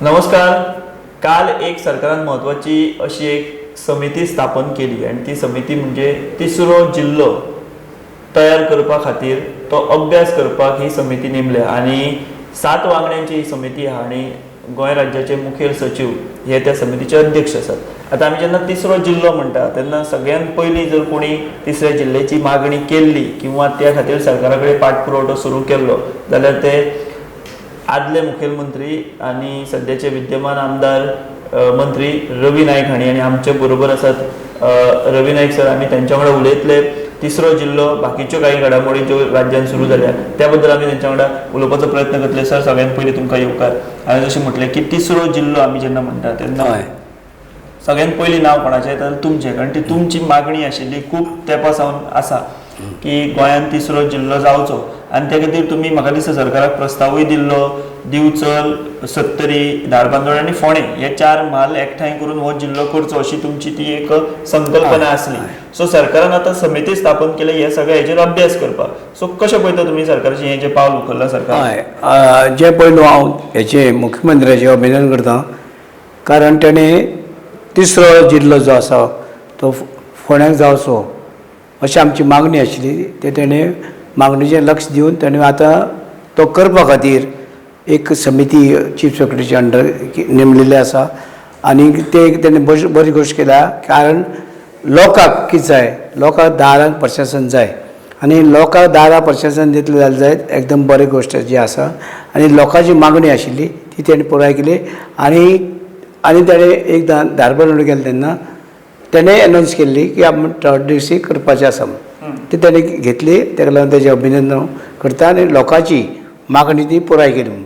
नमस्कार. काल एक सरकारान म्हत्वाची अशी एक समिती स्थापन केली आनी ती समिती म्हणजे तिसरो जिल्लो तयार करपा खातीर तो अभ्यास करपाक ही समिती नेमल्या आनी 7 वांगड्यांची ही समिती आहा आनी गोंय राज्याचे मुखेल सचीव हे त्या समितीचे अध्यक्ष आसात. आतां आमी जेन्ना तिसरो जिल्लो म्हणटा तेन्ना सगळ्यात पयलीं जर कोणी तिसऱ्या जिल्ल्याची मागणी केल्ली किंवा त्या खातीर सरकारा कडेन पाठपुरवठो सुरू केल्लो जाल्यार ते आदले मुखेलमंत्री आनी सद्याचे विद्यमान आमदार मंत्री रवी नायक हांणी आनी आमचे बरोबर आसात रवी नायक सर. आमी तेंच्या वांगडा उलयतले तिसरो जिल्लो, बाकीच्यो काही घडामोडी ज्यो राज्यान सुरू जाल्या त्या बद्दल आमी तेंच्या वांगडा उलोवपाचो प्रयत्न करतले. सर, सगळ्यात पयलीं तुमकां येवकार. हांवें जशें म्हटलें की तिसरो जिल्लो आमी जेन्ना म्हणटा तेन्ना सगळ्यात पयलीं नांव कोणाचें येता तुमचें, कारण ती तुमची मागणी आशिल्ली खूब तेंपा सावन आसा की गोंयांत तिसरो जिल्लो जावचो आनी त्या खातीर तुमी म्हाका दिसता सरकाराक प्रस्तावूय दिल्लो. दिवचल, सत्तरी, धारबांदोड आनी फोंडें हे 4 म्हाल एकठांय करून हो जिल्लो करचो अशी तुमची ती एक संकल्पना आसली. सो सरकारान आतां समिती स्थापन केली हे सगळे हेजेर अभ्यास करपाक. सो कशें पळयता तुमी सरकाराचें हें जें पावल उखल्लां सरकार? हय, जें पयलू हांव हेचें मुख्यमंत्र्याचें अभिनंदन करता, कारण तेणें तिसरो जिल्लो जो आसा तो फोंड्याक जावचो अशी आमची मागणी आशिल्ली. ते तेणें मागणीचें लक्ष दिवन तेणें आतां तो करपा खातीर एक समिती चीफ सेक्रेटरीच्या अंडर नेमलेली आसा आनी ते तेणें बरी गोश्ट केल्या. कारण लोकांक कितें जाय, लोकांक दारांत प्रशासन जाय आनी लोकांक दारां प्रशासन दितलें जाल्यार जायत एकदम बरी गोश्ट जी आसा आनी लोकांची मागणी आशिल्ली ती तेणें पुराय केली. आनी आनी तेणें एकदां धारबांदोड गेलें तेन्ना तेणें अनावन्स केल्ली की आमी थर्ड डी सी करपाचें आसा म्हणून, ती तेणें घेतली. तेका लागून तेजें अभिनंदन करता आनी लोकांची मागणी ती पुराय केली म्हणून.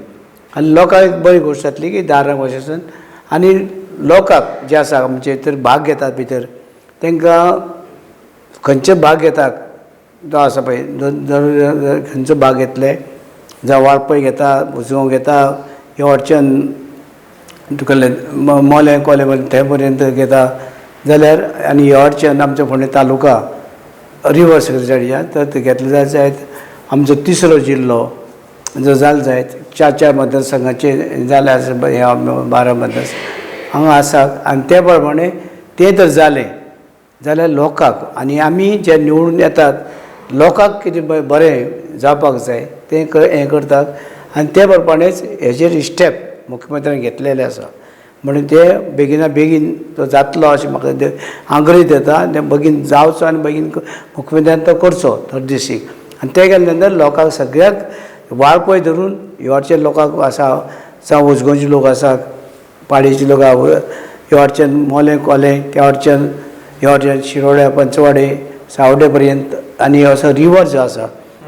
आनी लोकांक एक बरी गोश्ट जातली की दारां प्रशासन आनी लोकांक जे आसा आमचे तर भाग घेतात भितर, तांकां खंयचे भाग घेतात जो आसा पळय, खंयचो भाग घेतले, जावं वाळपय घेता, उसगांव घेता, ह्या वटच्यान तुका मोलें कोलें थंय पर्यंत घेता जाल्यार, आनी ह्या वटच्यान आमच्या फोंडें तालुका रिवर सायडीच्यान तर ते घेतले जाल्यार जायत. आमचो तिसरो जिल्लो जो जालो जायत, 4-4 मतदारसंघाचे जाले आसा, ह्या 12 मतदारसंघ हांगा आसा. आनी ते प्रमाणे तें जर जालें जाल्यार लोकांक आनी आमी जे निवडून येतात लोकांक कितें बरें जावपाक जाय तें हें करतात. आनी ते प्रमाणेच हेजेर स्टेप मुख्यमंत्र्यान घेतलेले आसा, म्हणून ते बेगिना बेगीन तो जातलो अशें म्हाका आग्रह येता. आनी बेगीन जावचो आनी बेगीन मुख्यमंत्र्यान तो करचो थर्ड डिस्ट्रीक्ट. आनी ते केले नंतर लोकांक सगळ्याक वाळपय धरून ह्या लोकांक आसा, जावं उसगांवचे लोक आसा, पाडयेचे लोक आसा, ह्या वटच्यान मोलें कोलें, त्या वटच्यान ह्या वटच्यान शिरोड्या, पंचवाडे, सावडे पर्यंत. आनी असो रिवर जो आसा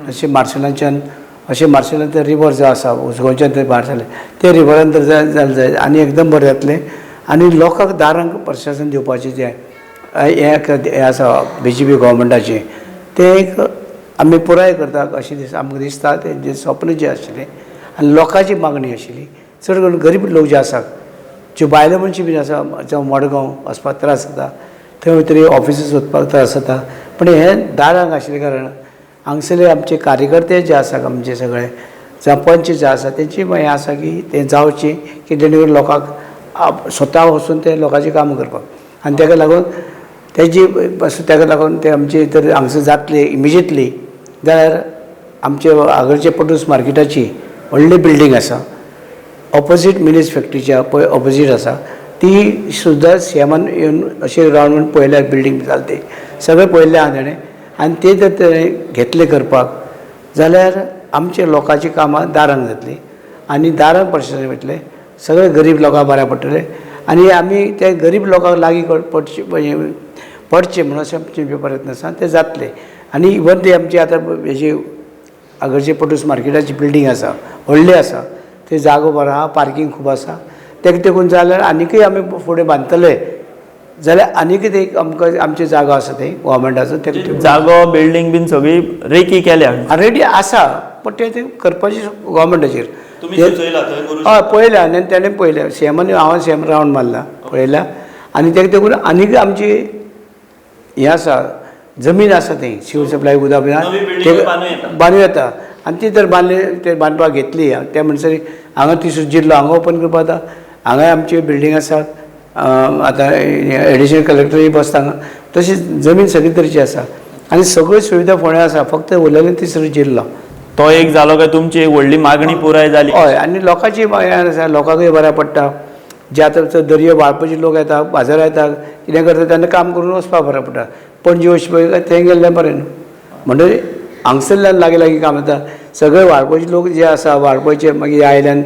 अशें मार्शेलांच्यान, अशें मार्शेलान ते रिवर जो आसा उसगांवच्यान ते भायर जाले ते रिवरान तर जालें जाय आनी एकदम बरें जातलें. आनी लोकांक दारांक प्रशासन दिवपाचें जें हें आसा बीजेपी गव्हर्मेंटाचें तें एक आमी पुराय करता अशें आमकां दिसता. तें जें स्वप्न जें आशिल्लें आनी लोकांची मागणी आशिल्ली, चड करून गरीब लोक जे आसा, ज्यो बायलो मनशां बीन आसा, जावं मडगांव वचपाक त्रास जाता, थंय वयतरी ऑफिसीस वचपाक त्रास जाता, पूण हें दारांक आशिल्ल्या कारणान हांगसरले आमचे कार्यकर्ते जे आसा आमचे सगळे, जावं पंच जे आसा तेंची हें आसा की तें जावचें की जेणे करून लोकांक स्वता वचून ते लोकांचीं कामां करपाक. आनी तेका लागून तेजी बस तेका लागून ते आमचे जर हांगसर जातले इमिजिएटली जाल्यार आमचे आगरचे पटूस मार्केटाची व्हडली बिल्डींग आसा ऑपोजीट मिनीज फॅक्टरीच्या पळय ऑपोजीट आसा, ती सुद्दां सीएमान येवन अशें रावंड म्हणून पळयल्यार बिल्डींग जाली ती सगळें पळयल्लें आहा तेणें. आनी तें जर तेणें घेतलें करपाक जाल्यार आमचे लोकांची कामां दारांक जातलीं आनी दारांक प्रशासन वयतलें, सगळे गरीब लोकांक बऱ्याक पडटलें. आनी आमी ते गरीब लोकांक लागीं पडचें पडचें म्हणून अशें आमचे प्रयत्न आसा, ते जातले. आनी इवन ते आमची आतां हेजी आगरचे पटूस मार्केटाची बिल्डींग आसा व्हडली आसा, ते जागो बरो आहा, पार्कींग खूब आसा, तेका तेकून जाल्यार आनीकय आमी फुडें बांदतले जाल्यार आनीकय ते आमकां आमची जागो आसा ते गव्हर्मेंटाचो तेका जागो बिल्डींग बीन सगळी रेकी केल्या ऑलरेडी आसा, पण ते करपाचें गव्हर्मेंटाचेर. तुमी सुचयलां थंय करूं. हय, पळयलें आनी तेणें पळयलें सीएमान, हांवें सीएम रावंड मारला पळयल्या. आनी तेका तेकून आनीक आमची हें आसा जमीन आसा थंय सिवील सप्लाय उदक नवी बिल्डींग बांदूं येता. बांदूं येता. आनी ती जर बांदली, ते बांदपाक घेतली ते म्हणसर हांगा तिसरो जिल्लो हांगा ओपन करपाक जाता. हांगाय आमच्यो बिल्डींग आसा. आतां एडिशनल कलेक्टरूय बसता हांगा. तशीच जमीन सगळी तरेची आसा आनी सगळ्यो सुविधा फोंड्या आसा. फक्त उरलेले तिसरो जिल्लो तो एक जालो काय तुमची एक व्हडली मागणी पुराय जाली. हय, आनी लोकांची हें आसा, लोकांकूय बऱ्याक पडटा. जे आतां दर्यो वाळपयचे लोक येता, बाजारां येता, कितें करता तेन्ना काम करून वचपाक बरें पडटा. पणजे वचपा पळय थंय गेल्लें बरें न्हू. म्हणटकीर हांगसरल्यान लागीं लागीं काम जाता. सगळे वाळपयचे लोक जे आसा वाळपयचे, मागीर आयल्यान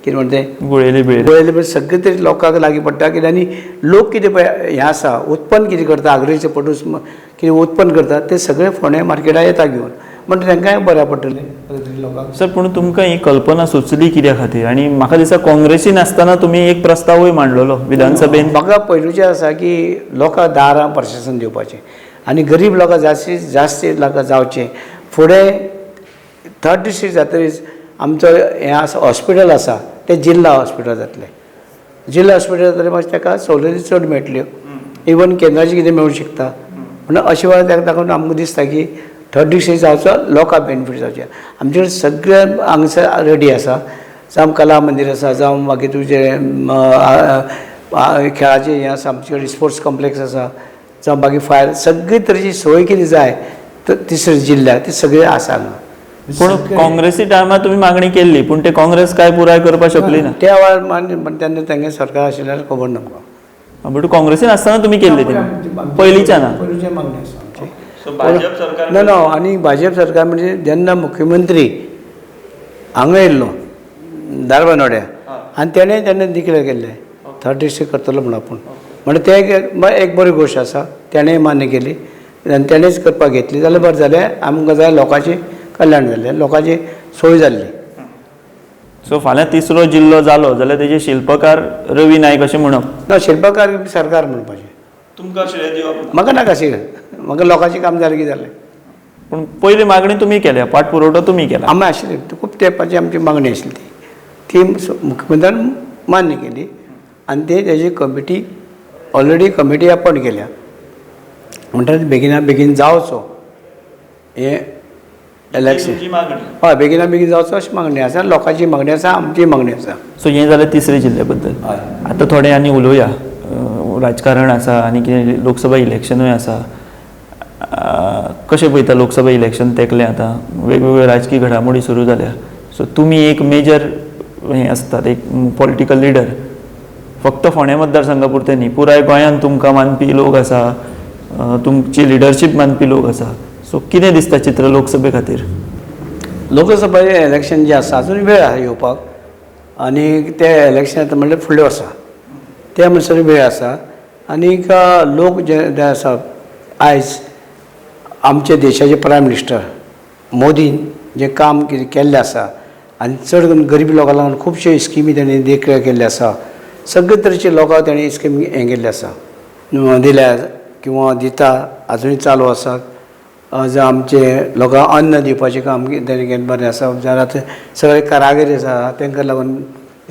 कितें म्हणटा तें गुळेली बिळेली पळयलें पळय सगळे तरी लोकांक लागीं पडटा. कित्याक आनी लोक कितें पळय हें आसा उत्पन्न कितें करता, आगरीचें प्रोड्यूस कितें उत्पन्न करता तें सगळें फोंडें मार्केटाक येता घेवन, म्हणटा तांकांय बऱ्याक पडटलें लोकांक. सर, पूण तुमकां ही कल्पना सुचली कित्या खातीर? आनी म्हाका दिसता काँग्रेसीन आसतना तुमी एक प्रस्तावूय मांडलेलो विधानसभेन. म्हाका पयलूचें आसा की लोकांक दारां प्रशासन दिवपाचें आनी गरीब लोकांक जास्तीत जास्त लोकां जावचें. फुडें थर्ड डिस्ट्रिक्ट जातकीच आमचो हें आसा हॉस्पिटल आसा तें जिल्ला हॉस्पिटल जातलें. जिल्ला हॉस्पिटल जातलें मातशें ताका सवलती चड मेळटल्यो, इवन केंद्राचें कितें मेळूंक शकता. म्हणून अशें वेळार ताका लागून आमकां दिसता की थर्ड डिस्ट्रिक्ट जावचो, लोकांक बेनिफीट जावचें. आमचे कडेन सगळें हांगसर रेडी आसा. जावं कला मंदीर आसा, जावं मागीर तुजें खेळाचें हें आसा, आमचे कडेन स्पोर्ट्स कॉम्प्लेक्स आसा, जावं मागीर फायर, सगळे तरेची सोय कितें जाय तर तिसऱ्या जिल्ल्याक ती सगळी आसा हांगा. पूण काँग्रेसी टायमार तुमी मागणी केल्ली, पूण ते काँग्रेस काय पुराय करपाक शकली ना. त्या वेळार मान्य, पण तेन्ना तेंगे सरकार आशिल्ल्यान खबर ना म्हाका. बट काँग्रेसीन आसतना तुमी केल्ली ती पयलींच्यान. पयलींच्या मागणी आसा आमची. सो भाजप सरकार ना ना, आनी भाजप सरकार म्हणजे जेन्ना मुख्यमंत्री हांगा येयल्लो धारबांदोड्या आनी तेणें तेन्ना डिक्लेर केल्लें थर्ड डिस्ट्रिक्ट करतलो म्हूण आपूण. म्हणटा तें एक बरी गोश्ट आसा, तेणें मान्य केली आनी तेणेंच करपाक घेतली जाल्यार बरें जालें. आमकां जाय लोकांचें कल्याण जालें, लोकांची सोय जाल्ली. सो फाल्यां तिसरो जिल्लो जालो जाल्यार तेजे शिल्पकार रवी नायक अशें म्हणप? ना, शिल्पकार सरकार म्हणपाचें. तुमकां श्रेय दिवप? म्हाका नाका श्रेय, म्हाका लोकांचें काम जालें की जालें. पूण पयली मागणी तुमी केल्या, पाठपुरवठो तुमी केला. आमी आशिल्ली खूब तेंपाची आमची मागणी आशिल्ली, ती मुख्यमंत्र्यान मान्य केली आनी ते तेजी कमिटी ऑलरेडी कमिटी अपॉयंट केल्या. म्हणटकीर बेगिना बेगीन जावचो हें इलेक्शन. हय, बेगिना बेगीन जावचो अशी मागणी आसा, लोकांची मागणी आसा, आमची मागणी आसा. सो हें जालें तिसरे जिल्ल्या बद्दल. हय. आतां थोडें आनी उलोवया, राजकारण आसा आनी कितें लोकसभा इलेक्शनूय आसा. कशें पळयता लोकसभा इलेक्शन तेंकलें आतां, वेगवेगळ्यो राजकीय घडामोडी सुरू जाल्या. सो तुमी एक मेजर हें आसतात, एक पॉलिटिकल लिडर, फक्त फोंडें मतदारसंघा पुरतें न्ही, पुराय गोंयांत तुमकां मानपी लोक आसा, तुमची लिडरशीप मानपी लोक आसा. सो कितें दिसता चित्र लोकसभे खातीर? लोकसभा इलेक्शन जें आसा अजून वेळ आसा येवपाक, आनी तें इलेक्शन आतां म्हणल्यार फुडले वर्सा, ते म्हणसर वेळ आसा. आनीक लोक जे आसा आयज आमच्या देशाचे प्रायम मिनिस्टर मोदीन जें काम कितें केल्लें आसा आनी चड करून गरीब लोकांक लागून खुबश्यो स्किमी ताणें डिक्लेर केल्ल्यो आसा. सगळे तरेचे लोकांक ताणें स्किमी हें केल्लें आसा, दिल्या किंवा दिता, आजुनूय चालू आसा. जावं आमचे लोकांक अन्न दिवपाचें काम ताणें केल्लें बरें आसा. जाल्यार आतां सगळे कारागिरी आसा तांकां लागून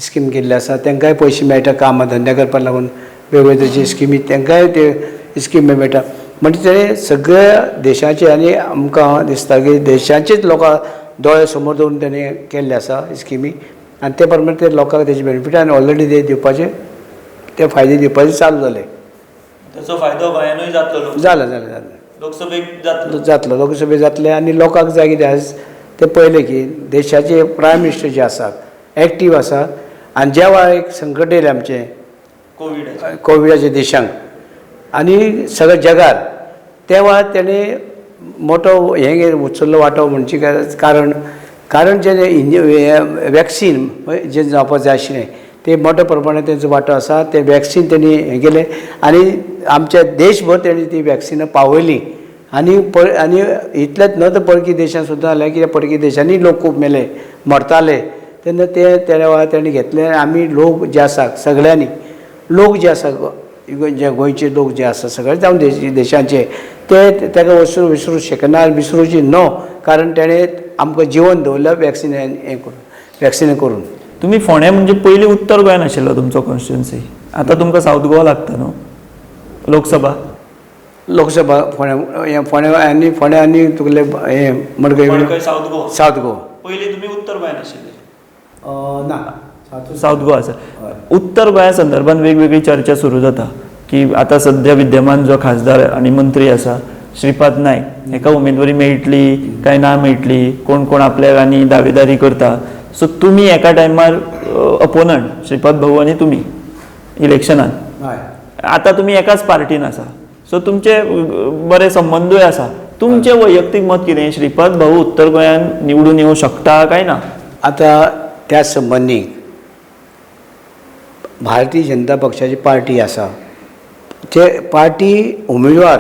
स्कीम केल्ली आसा, तांकांय पयशे मेळटा कामां धंदे करपाक लागून, वेगवेगळे तरेची स्किमी तांकांय त्यो स्किमी मेळटा. म्हणजे ते सगळ्या देशाचे आनी आमकां दिसता की देशाचेच लोकां दोळे समोर दवरून ताणें केल्ले आसा स्किमी, आनी ते प्रमाणे ते लोकांक तेजे बेनिफीट आनी ऑलरेडी ते दिवपाचे ते फायदे दिवपाचे चालू जाले. ताचो फायदो गोंयानूय जातलो? जालें जालें जालें. लोकसभेक जातलो? जातलो, लोकसभेक जातलें. आनी लोकांक जाय कितें आयज तें पळयलें की देशाचे प्रायम मिनिस्टर जे आसात एक्टीव आसात, आनी ज्या वेळार एक संकट येयलें आमचें कोविडाच्या देशांक आनी सगळ्या जगार, त्या वेळार तेणें मोटो हें उचल्लो वांटो. म्हणचे कारण कारण जें वॅक्सीन जें जावपाक जाय आशिल्लें ते मोठ्या प्रमाणात तेंचो वांटो आसा. तें वॅक्सीन तेणी हें केलें आनी आमच्या देशभर तेणी ती वॅक्सिनां पावयलीं. आनी आनी इतलेंच न्हय तर परकी देशांत सुद्दां जालें की परकी देशांनी लोक खूब मेले, मरताले, तेन्ना ते त्या वेळार तेणी घेतलें. आमी लोक जे आसा सगळ्यांनी लोक जे आसा जे गोंयचे लोक जे आसा सगळे जावं देशांचे ते ताका वचून विसरूंक शकना, विसरूचे न्हू, कारण तेणें आमकां जिवन दवरलें वॅक्सिन हें करून, वॅक्सिन करून. तुमी फोंडें म्हणजे पयलीं उत्तर गोंयान आशिल्लो तुमचो कॉन्स्टिट्युएन्सी, आतां तुमकां सावथ गोवा लागता न्हू लोकसभा? लोकसभा फोंडें, फोंडें आनी फोंडें आनी तुगेलें हें मडकय, सावथ गोवा. सावथ गोवा. पयलीं तुमी उत्तर गोंयान आशिल्ले? ना, सावथ गोवा आसा. उत्तर गोंया संदर्भात वेगवेगळी चर्चा सुरू जाता की आतां सद्या विद्यमान जो खासदार आनी मंत्री आसा श्रीपाद नायक हेका उमेदवारी मेळटली काय ना मेळटली, कोण कोण आपल्याक आनी दावेदारी करता. सो तुमी एका टायमार अपोनंट श्रीपाद भाऊ आनी तुमी इलेक्शनान, आतां तुमी एकाच पार्टीन आसा, सो तुमचे बरे संबंदूय आसा. तुमचें वैयक्तीक मत कितें, श्रीपाद भाऊ उत्तर गोंयान निवडून येवंक शकता काय ना? आतां त्या संबंदी भारतीय जनता पक्षाची पार्टी आसा, ते पार्टी उमेदवार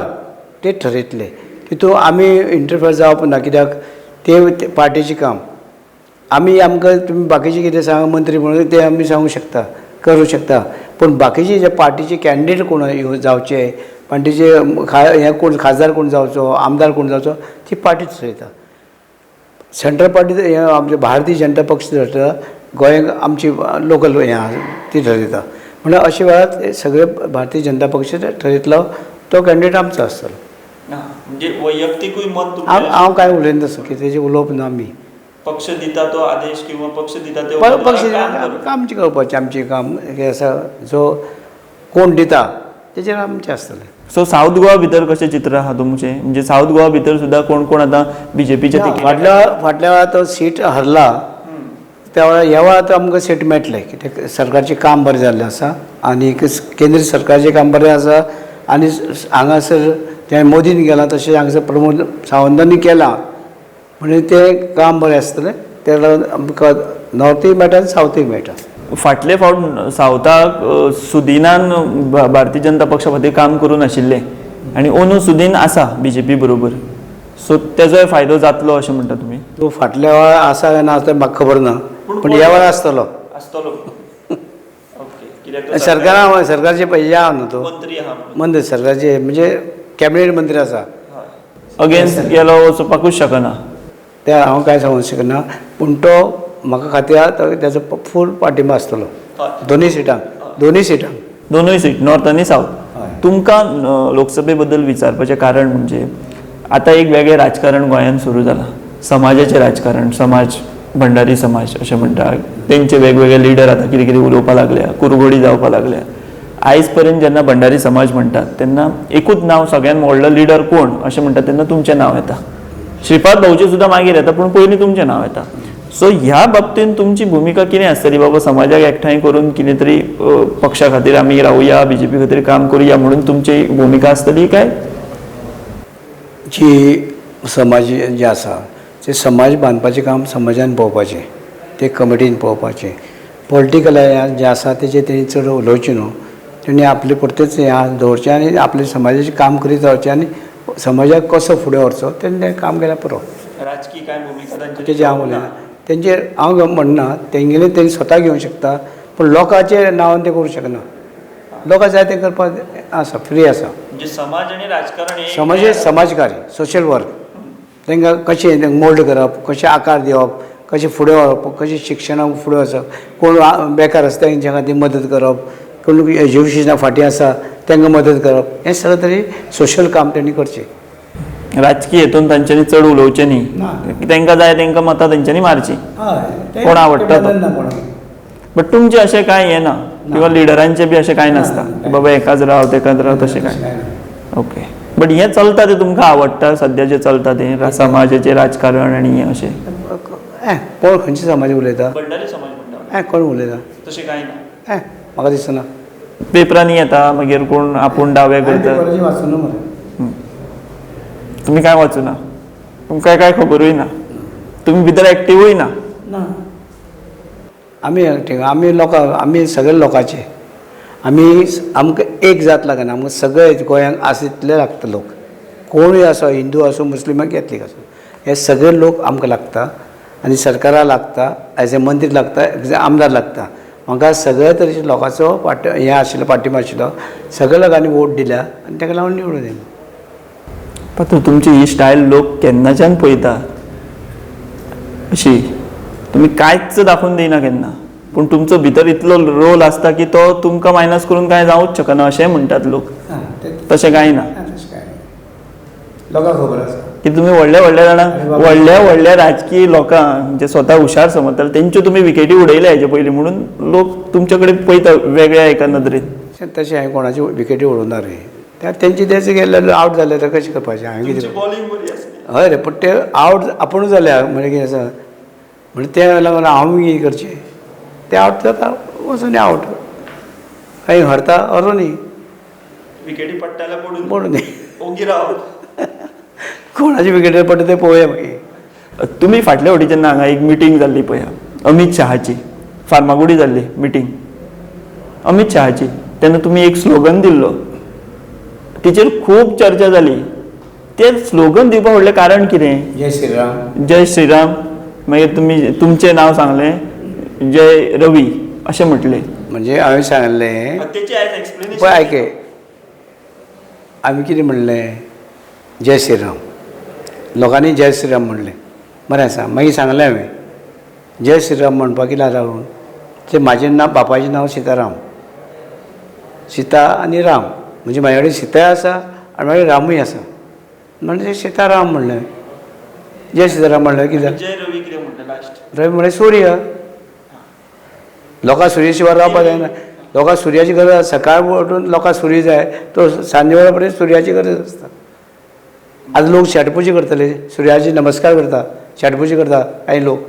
ते ठरयतले, तितून आमी इंटरफेर जावप ना, कित्याक ते पार्टीचें काम. आमी आमकां तुमी बाकीचें कितें सांगा मंत्री म्हणून ते आमी सांगूंक शकता, करूंक शकता, पूण बाकीचे जे पार्टीचे कॅन्डिडेट कोण जावचे, पार्टीचे हें कोण खासदार कोण जावचो, आमदार कोण जावचो, ती पार्टीच थरयता. सेंट्रल पार्टी हें आमचें भारतीय जनता पक्ष थरयता, गोंयांत आमची लोकल हें आसा ती ठरयता. म्हणल्यार अशे वेळार सगळे भारतीय जनता पक्ष ठरयतलो तो कॅन्डिडेट आमचो आसतलो. म्हणजे वैयक्तिकूय मत हांव कांय उलयना तसो की तेजें उलोवप ना. आमी पक्ष दिता तो आदेश किंवा पक्ष दिता ते पक्ष आमचें करपाचें, आमचें काम हें आसा, जो कोण दिता तेजेर आमचें आसतलें. सो सावथ गोवा भितर कशें चित्र आहा तुमचें? म्हणजे सावथ गोवा भितर सुद्दां कोण कोण आतां बीजेपीच्या फाटल्या वेळार तो सीट हरला, त्या वेळार ह्या वेळार तर आमकां सीट मेळटलें, कित्याक सरकारचें काम बरें जाल्लें आसा आनी केंद्र सरकारचें काम बरें आसा आनी हांगासर तें मोदीन केलां तशें हांगासर प्रमोद सावंतांनी केलां, म्हणजे तें काम बरें आसतलें. तेका लागून आमकां नॉर्थूय मेळटा आनी सावथूय मेळटा. फाटले फावट सावथाक सुदिनान भारतीय जनता पक्षा खातीर काम करूं नाशिल्लें आनी अंदू सुदीन आसा बीजेपी बरोबर, सो तेजोय फायदो जातलो अशें म्हणटा तुमी? तो फाटल्या वेळार आसा काय ना तें म्हाका खबर ना, पूण ह्या वेळार आसतलो. आसतलो. ओके, सरकारा सरकारचे पयशे आहा न्हू, तो मंत्री आहा, मंत्री सरकारचे म्हणजे कॅबिनेट मंत्री आसा, अगेन्स्ट गेलो वचपाकूच शकना. ते हांव कांय सांगूंक शकना, पूण तो म्हाका खात्री आहा तेजो फूल पाठिंबो आसतलो दोनूय सिटांक, दोनूय सिटांक, दोनूय सीट नॉर्थ आनी सावथ. तुमकां लोकसभे बद्दल विचारपाचें कारण म्हणजे आतां एक वेगळें राजकारण गोंयांत सुरू जालां, समाजाचें राजकारण, समाज भंडारी समाज अशें म्हणटा, तेंचे वेगवेगळे लिडर आतां कितें कितें उलोवपाक लागल्या, कुरघोडी जावपाक लागल्या. आयज पर्यंत जेन्ना भंडारी समाज म्हणटात तेन्ना एकूच नांव सगळ्यांत व्हडलो लिडर कोण अशें म्हणटात तेन्ना तुमचें नांव येता. श्रीपाद भाऊचें सुद्दां मागीर येता, पूण पयलीं तुमचें नांव येता. सो ह्या बाबतींत तुमची भुमिका कितें आसतली? बाबा समाजाक एकठांय करून कितें तरी पक्षा खातीर आमी रावया, बीजेपी खातीर काम करुया म्हणून तुमची भुमिका आसतली काय? जी समाज जे आसा ते समाज बांदपाचें काम समाजान पळोवपाचें, ते कमिटीन पळोवपाचें. पॉलिटिकल जें आसा तेजेर तेणी चड उलोवचें न्हू, तेणी आपले पुरतेंच हें दवरचें आनी आपले समाजाचें काम करीत रावचें आनी समाजाक कसो फुडें व्हरचो तेणें तें काम केल्यार पुरो. राजकी काय भुमिका तेजें हांव उलयना, तेंचेर हांव म्हणना, तेंगेलें तेणी स्वता घेवंक शकता, पूण लोकांचे नांवान तें करूंक शकना. लोकां जाय तें करपाक आसा, फ्री आसा. म्हणजे समाज आनी राजकारण समाज समाजकार्य, सोशल वर्क, तांकां कशें मोल्ड करप, कशें आकार दिवप, कशें फुडें व्हरप, कशें शिक्षणाक फुडें वचप, कोण बेकार आसता तेंच्या खातीर मदत करप, कोण एज्युकेशना फाटीं आसा तांकां मदत करप, हें सगळें तरी सोशल काम तेणी करचें. राजकी हेतून तांच्यांनी चड उलोवचें न्ही, तांकां जाय तांकां मतां तांच्यांनी मारचीं, कोण आवडटा तो. बट तुमचें अशें कांय हें ना किंवा लिडरांचें बी अशें कांय नासता बाबा एकाच राव तेकाच राव तशें कांय? ओके, बट हें चलता तें तुमकां आवडटा सद्या जें चलता तें समाजाचें राजकारण आनी हें अशें? कोण खंयचे समाज उलयता? भंडारी समाज म्हणटा. कोण उलयता? तशें कांय ना, म्हाका दिसना. पेपरांनी येता मागीर कोण आपूण दावे करता. वाचूना मरे. तुमी कांय वाचूना, तुमकां कांय खबरूय ना, तुमी भितर एक्टिवूय ना. आमी एक्टीव, आमी लोकां, आमी सगळे लोकांचे, आमी आमकां एक जात लागना, आमकां सगळे गोंयांक आसा तितले लागता लोक, कोणूय आसो, हिंदू आसूं, मुस्लिम, कॅथलीक आसूं, हे सगळे लोक आमकां लागता आनी सरकारा लागता, एज ए मंत्री लागता, एज ए आमदार लागता. म्हाका सगळ्या तरेच्या लोकांचो पाट हें आशिल्लो, पाठिंबो आशिल्लो, सगळ्या लोकांनी वोट दिल्या आनी ताका लागून निवडून येयलो. पात्र तुमची ही स्टायल लोक केन्नाच्यान पळयता अशी, तुमी कांयच दाखोवन दिना केन्ना, पूण तुमचो भितर इतलो रोल आसता की तो तुमकां मायनस करून कांय जावूंच शकना अशें म्हणटात लोक. तशें कांय ना, लोकांक खबर आसा. की तुमी व्हडल्या व्हडल्या जाणांक, व्हडल्या व्हडल्या राजकीय लोकांक म्हणजे स्वता हुशार समजताले तेंच्यो तुमी विकेटी उडयल्या हेजे पयलीं, म्हणून लोक तुमचे कडेन पळयता वेगळ्या एका नदरेन. तशें हांवें कोणाची विकेटी उडोवना रे, त्या तेंची तेच गेल्ले आवट जाले तर कशें करपाचें हांवें कितें? बॉलिंग बरी आसली. हय रे, पूण ते आवट आपुणूच जाल्या म्हणजे कितें आसा म्हणजे ते लागून हांव कितें करचें, ते आवट जाता वचून आवट, कांय हरता हरों न्ही, विकेटी पडटा पडून पडूं न्ही, ओगी राव. कोणाची विकेटी पडटा ते पळोवया मागीर. तुमी फाटल्या फावटी जेन्ना हांगा एक मिटींग जाल्ली पळय अमीत शहाची, फार्मागुडी जाल्ली मिटींग अमीत शहाची, तेन्ना तुमी एक स्लोगन दिल्लो, तिचेर खूब चर्चा जाली. तें स्लोगन दिवपा फाटलें कारण कितें? जय श्रीराम. जय श्रीराम, मागीर तुमी तुमचें नांव सांगलें जय रवी अशें म्हटलें. म्हणजे हांवें सांगलें पळय आयके, आमी कितें म्हणलें, जय श्रीराम, लोकांनी जय श्रीराम म्हणलें, बरें आसा. मागीर सांगलें हांवें जय श्रीराम म्हणपाक कितें लागून तें म्हाजें नांव, बापायचें नांव सीताराम, सीता आनी राम, म्हणजे म्हाजे कडेन सीताय आसा आनी म्हाजे रामूय आसा, म्हणजे सीताराम म्हणलें, जय सीताराम म्हणलें. कितें जालें? जय रवी कितें म्हणटा लास्ट? रवी म्हणलें सूर्य. लोकां सूर्य शिवाय रावपाक जायना, लोकां सुर्याची गरज आसा, सकाळ उठून लोकां सूर्य जाय, तो सांजे वेळा पर्यंत सुर्याची गरज आसता. आज लोक शेटपुजा करतले, सुर्याची नमस्कार करता, शेटपुजा करता कांय लोक,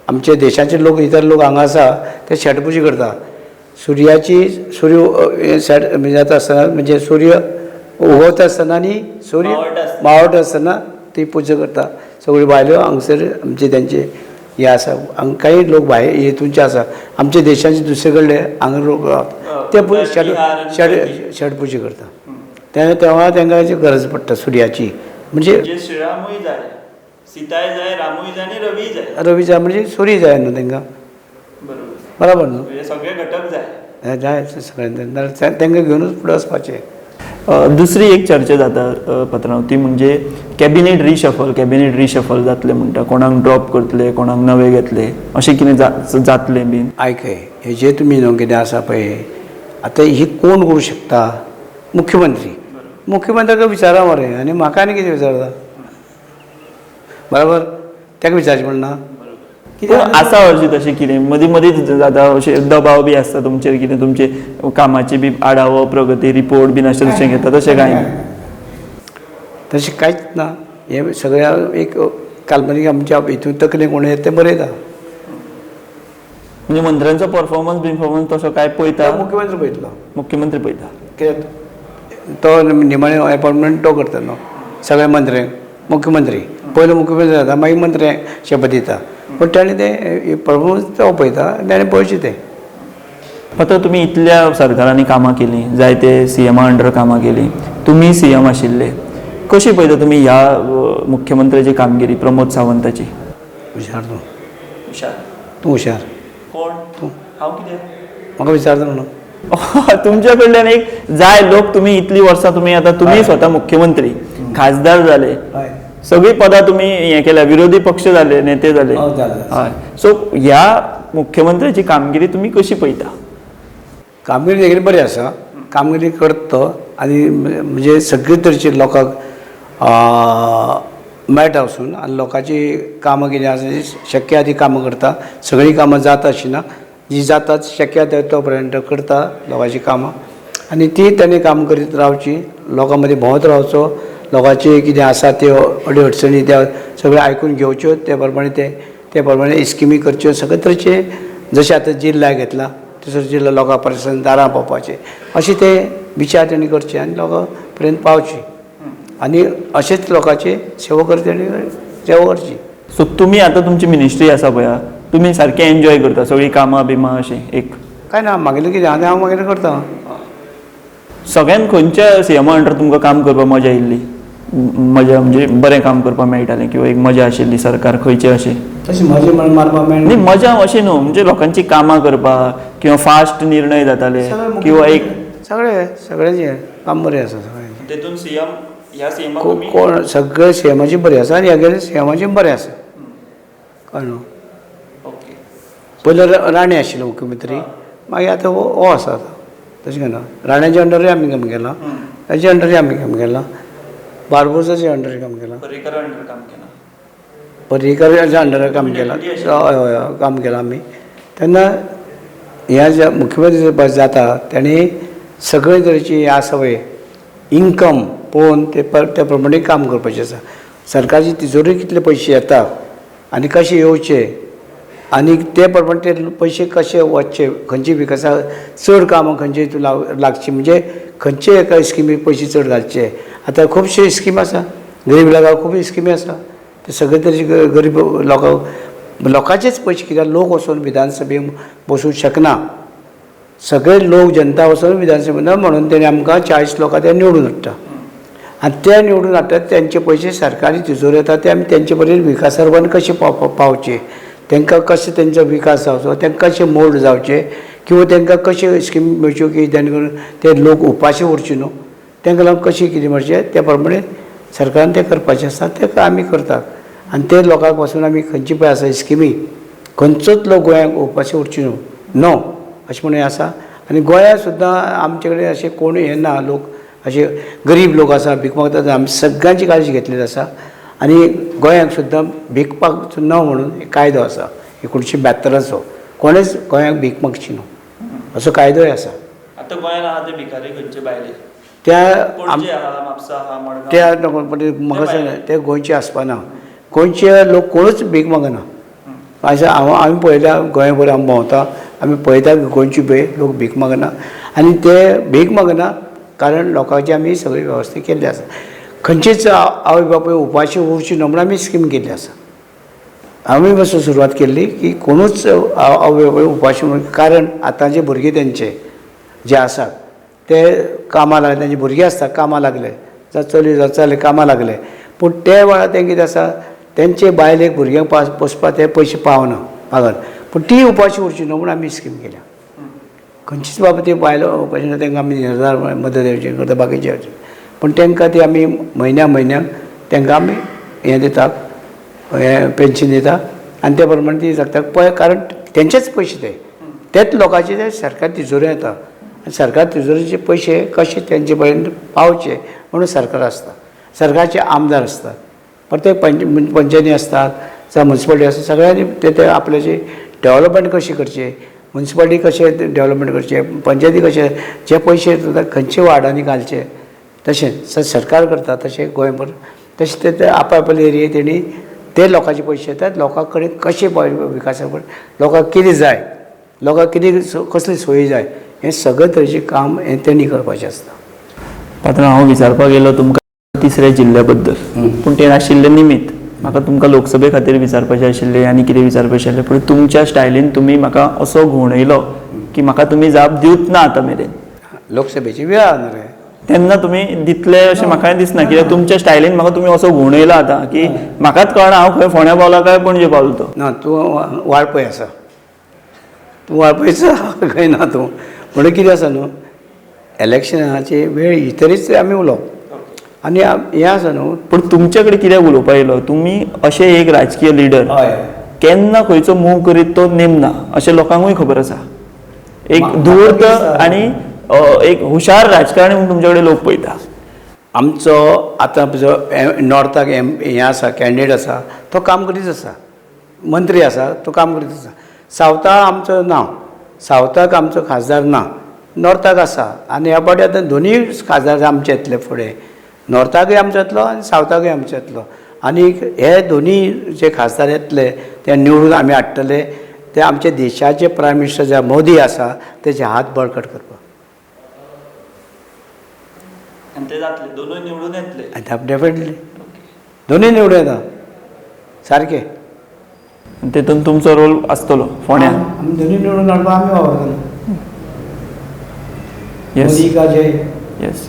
आमचे देशाचे लोक, इतर लोक हांगा आसा ते शेटपुजा करता. सुर्याची सूर्य शेट म्हणजे जाता आसतना, म्हणजे सूर्य उगवता आसतना आनी सूर्य मावळटा आसतना ती पुजा करता. सगळ्यो बायलो हांगसर आमचे तेंचे हे आसा, हांगा कांय लोक भायर हेतूनचे आसा, आमच्या देशाचे दुसरे कडले हांगा लोक रावता, ते शेट शेट शेट पुजा करता. तेव्हा तांकां गरज पडटा सुर्याची. म्हणजे श्रीरामूय जाय, सीताय जाय, रामूय जाय आनी रवीय जाय. रवी जाय म्हणजे सूर्य जाय न्हू तांकां, बरोबर न्हू? म्हणजे सगळे घटक जाय, जाय सगळ्यांक, तांकां घेवनूच फुडें वचपाचें. दुसरी एक चर्चा जाता पत्रांव, ती म्हणजे कॅबिनेट रिशफल. कॅबिनेट रिशफल जातलें म्हणटा, कोणाक ड्रॉप करतले, कोणाक नवे घेतले, अशें कितें जातलें बीन? आयकय, हे जे तुमी न्हू कितें आसा पळय आतां, ही कोण करूं शकता? मुख्यमंत्री. मुख्यमंत्र्याक विचारा मरे, आनी म्हाका आनी कितें विचारता? बरोबर, ताका विचारचें पडना. आसा हरशीं तशें कितें मदीं मदीं जाता अशें दबाव बी आसता तुमचेर, कितें तुमचे कामाची बी आडावो प्रगती रिपोर्ट बीन अशें तशें घेता, तशें कांय ना? तशें कांयच ना. हें सगळ्या एक काल्पनीक आमच्या हितून तकले कोण येता तें बरयता. म्हणजे मंत्र्यांचो परफॉर्मन्स बिफॉर्मन्स तसो काय पळयता? मुख्यमंत्री पळयतलो. मुख्यमंत्री पळयता. कित्याक तो निमाणे एपॉयंटमेंट तो करता न्हू सगळ्या मंत्र्यांक. मुख्यमंत्री पयलो मुख्यमंत्री जाता, मागीर मंत्र्यांक शपथ दिता, पूण ताणें तें परफॉर्मन्स तो पळयता आनी ताणें पळोवचें तें. आतां तुमी इतल्या सरकारांनी कामां केलीं, जायते सीएमा अंडर कामां केलीं, तुमी सीएम आशिल्ले, कशी पळयता तुमी ह्या मुख्यमंत्र्याची कामगिरी प्रमोद सावंताची? हुशार तूं. हुशार तूं हुशार. कोण तूं? हांव कितें? म्हाका विचारता म्हणून तुमच्या कडल्यान एक जाय लोक, तुमी इतलीं वर्सां तुमी आतां तुमी स्वता मुख्यमंत्री, खासदार जाले, सगळीं पदां तुमी हें केल्या, विरोधी पक्ष जाले, नेते जाले. हय, सो ह्या मुख्यमंत्र्याची कामगिरी तुमी कशी पळयता? कामगिरी तेगेली बरी आसा, कामगिरी करता तो आनी म्हणजे सगळे तरेचे लोकांक मेळटा वचून, आनी लोकांची कामां कितें आसा शक्य आसा ती कामां करता. सगळीं कामां जाता अशीं ना, जी जातात शक्य आसा तो पर्यंत करता लोकांची कामां, आनी ती ताणें कामां करीत रावची, लोकां मदीं भोंवत रावचो, लोकांची कितें आसा त्यो अडी अडचणी त्या सगळ्यो आयकून घेवच्यो, ते प्रमाणे ते प्रमाणे स्किमी करच्यो, सगळे तरेचे. जशें आतां जिल्ला घेतला तसो जिल्लो लोकां पर्यंत दारां पावपाचें, अशें ते विचार तेणी करचे आनी लोकां पर्यंत पावचे, आनी अशेंच लोकांची सेवा करची आनी सेवा करची. सो तुमी आतां तुमची मिनिस्ट्री आसा पळय, तुमी सारकें एन्जॉय करता सगळीं कामां बिमां अशीं? एक कांय ना, मागीर कितें आनी हांव मागीर करता. सगळ्यान खंयच्या सीएमा अंडर तुमकां काम करपाक मजा येयल्ली? मजा म्हणजे बरें काम करपाक मेळटालें किंवा एक मजा आशिल्ली सरकार खंयचें अशें? तशी मजा म्हण मारपाक मेळना. न्ही, मजा अशें न्हू, म्हणजे लोकांची कामां करपाक किंवा फास्ट निर्णय जाताले किंवा एक सगळे सगळ्यांचें काम बरें आसा सगळ्यांचें. तेतून सीएम ह्या सीएमाक कोण सगळे सीएमाचें बरें आसा आनी ह्यागेले सीएमाचें बरें आसा. कळ्ळें न्हू? पयलो राणे आशिल्लो मुख्यमंत्री, मागीर आतां हो आसा आतां, तशें घेना. राण्याच्या अंडरूय आमी काम केलां, ताच्या अंडरूय आमी काम केलां. बार्बोजाच्या अंडर काम केलां. पर्रीकर अंडर काम केलां. पर्रीकराच्या अंडरार काम केलां. हय हय हय, काम केलां आमी. तेन्ना ह्या ज्या मुख्यमंत्री जाता ताणी सगळे तरेची हें आसा पळय इन्कम पळोवन ते त्या प्रमाणे काम करपाचें आसा. सरकारची तिजोरी कितले पयशे येता आनी कशे येवचे आनी ते प्रमाणे ते पयशे कशे वचचे, खंयचे विकासा चड कामां खंयचे हितून लागची, म्हणजे खंयचे एका स्किमीक पयशे चड घालचे. आतां खुबशे स्कीम आसा, गरीब लोकांक खूब स्किमी आसा, ते सगळे तरेचे गरीब लोकांक लोकांचेच पयशे, कित्याक लोक वचून विधानसभेक बसूंक शकना, सगळे लोक जनता वचून विधानसभेन, म्हणून तेणी आमकां 40 लोकां ते निवडून हाडटा आनी ते निवडून हाडटात तेंचे पयशे सरकारी तिजोरी येता, ते आमी तेंचे पर्यंत विकासा पर्यंत कशे पावचे, तांकां कशें तेंचो विकास जावचो, तांकां कशें मोड जावचें किंवां तांकां कश्यो स्किमी मेळच्यो की जेणे करून ते लोक उपाशी उरचे न्हू, तांकां लागून कशें कितें म्हणचें त्या प्रमाणे सरकारान तें करपाचें आसता, तें आमी करतात. आनी ते लोकांक पासून आमी खंयची पळय आसा स्किमी, खंयचोच लोक गोंयांक उपाशी उरचे न्हू नो अशें म्हणून आसा. आनी गोंयांत सुद्दां आमचे कडेन अशें कोण हें ना, लोक अशे गरीब लोक आसा भीक मागतात, आमी सगळ्यांची काळजी घेतलेली आसा. आनी गोंयांक सुद्दां भीक मागचो ना म्हणून एक कायदो आसा 1972चो, कोणेच गोंयांक भीक मागची न्हू असो कायदोय आसा. आतां गोंयांत आहा ते भिकारी खंयचे भायले? त्या पणजे आहा, म्हापसा आहा, मडगांव. त्या नको, पण म्हाका सांग ते गोंयचे आसपाना, गोंयचे लोक कोणूच भीक मागना. अशें हांव आमी पळयल्या, गोंयभर आमी भोंवता, आमी पळयता की गोंयची पळय लोक भीक मागना आनी ते भीक मागना कारण लोकांची आमी सगळी वेवस्था केल्ली आसा. खंयचीच आवय बापूय उपाशी उरची न्हू म्हणून आमी स्कीम केल्ली आसा. आमी पासून सुरवात केल्ली की कोणूच आवय बापूय उपाशी उरना, कारण आतांचे भुरगे तेंचे जे आसात ते कामां लागले, तेंचे भुरगे आसता कामां लागले, जावं चली जावं चले कामां लागले, पूण ते वेळार तें कितें आसा तेंचे बायलेक भुरग्यांक पोसपाक ते पयशे पावना पागल, पूण ती उपाशी उरची न्हू म्हणून आमी स्कीम केल्या. खंयचीच बाबा ती बायलो उपाशी ना, तांकां आमी निर्धार मदत येवची करता बाकीचे येवचे, पूण तांकां ती आमी म्हयन्या म्हयन्याक तांकां आमी हें दिता, हें पेन्शन दिता आनी त्या प्रमाणे ती जगता पळय, कारण तेंचेच पयशे ते तेच लोकांचे ते सरकार तिजोरी येता आनी सरकार तिजोरीचे पयशे कशे तेंचे पर्यंत पावचे म्हणून सरकार आसता, सरकारचे आमदार आसतात, प्रत्येक पंचायती आसतात जावं मुन्सिपालिटी आसता, सगळ्यांनी ते ते आपल्याची डेवलपमेंट कशी करचें, मुन्सिपालिटी कशें डेवलपमेंट करचें, पंचायती कशें जे पयशे येता खंयच्या वार्डांनी घालचे, तशें सरकार करता तशें गोंयभर तशें ते आपआपले एरिये तेणी ते लोकांचे पयशे येतात, लोकां कडेन कशें विकासा लोकांक कितें जाय, लोकांक कितें कसली सोयी जाय, हें सगळें तरेचें काम हें तेणी करपाचें आसता. पात्रांव, हांव विचारपाक गेलो तुमकां तिसऱ्या जिल्ल्या बद्दल, पूण तें आशिल्लें निमित्त म्हाका तुमकां लोकसभे खातीर विचारपाचें आशिल्लें आनी कितें विचारपाचें आशिल्लें, पूण तुमच्या स्टायलीन तुमी म्हाका असो घुंवडयलो की म्हाका तुमी जाप दिवच ना आतां मेरेन. लोकसभेची वेळ ना रे, तेन्ना तुमी दितले अशें म्हाकाय दिसना, कित्याक तुमच्या स्टायलीन म्हाका तुमी असो घुंवडयला आतां की म्हाकाच कळना हांव खंय फोंड्या पावला काय पणजे पावलो तो. ना तूं वाळपय आसा, तूं वाळपयचो खंय ना तूं, म्हणून कितें आसा न्हू इलेक्शनाची वेळ इतरीच आमी उलोवप आनी हें आसा न्हू. पूण तुमचे कडेन कित्याक उलोवपा येयलो, तुमी अशे एक राजकीय लिडर, हय, केन्ना खंयचो मूव करीत तो नेम ना अशें लोकांकूय खबर आसा. एक धूर्त आनी एक हुशार राजकारणी म्हणून तुमचे कडेन लोक पळयता. आमचो आतां जो नॉर्थाक हें आसा कॅन्डिडेट आसा तो काम करीत आसा, मंत्री आसा तो काम करीत आसा. सावथाक आमचो ना, सावथाक आमचो खासदार ना, नॉर्थाक आसा. आनी ह्या फावटी आतां दोनूय खासदार आमचे येतले फुडें, नॉर्थाकूय आमचो येतलो आनी सावथाकूय आमचो येतलो. आनी हे दोनूय जे खासदार येतले ते निवडून आमी हाडटले, ते आमच्या देशाचे प्रायम मिनिस्टर जे मोदी आसा तेजे हात बळकट करपाक. आनी ते जातले, दोनूय निवडून येतले. आनी डेफिनेटली दोनूय निवडून येता सारके. तेतून तुमचो रोल आसतलो फोंड्यान. आमी दोनूय निवडून हाडपाक आमी वावरतले. येस, मोदी का जय. येस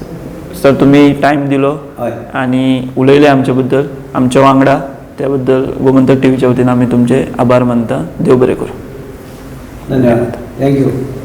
सर, तुमी टायम दिलो हय आनी उलयले आमचे बद्दल, आमच्या वांगडा, त्या बद्दल गोमंतक टीव्हीच्या वतीन आमी तुमचे आभार मानता. देव बरें करूं. धन्यवाद, thank you.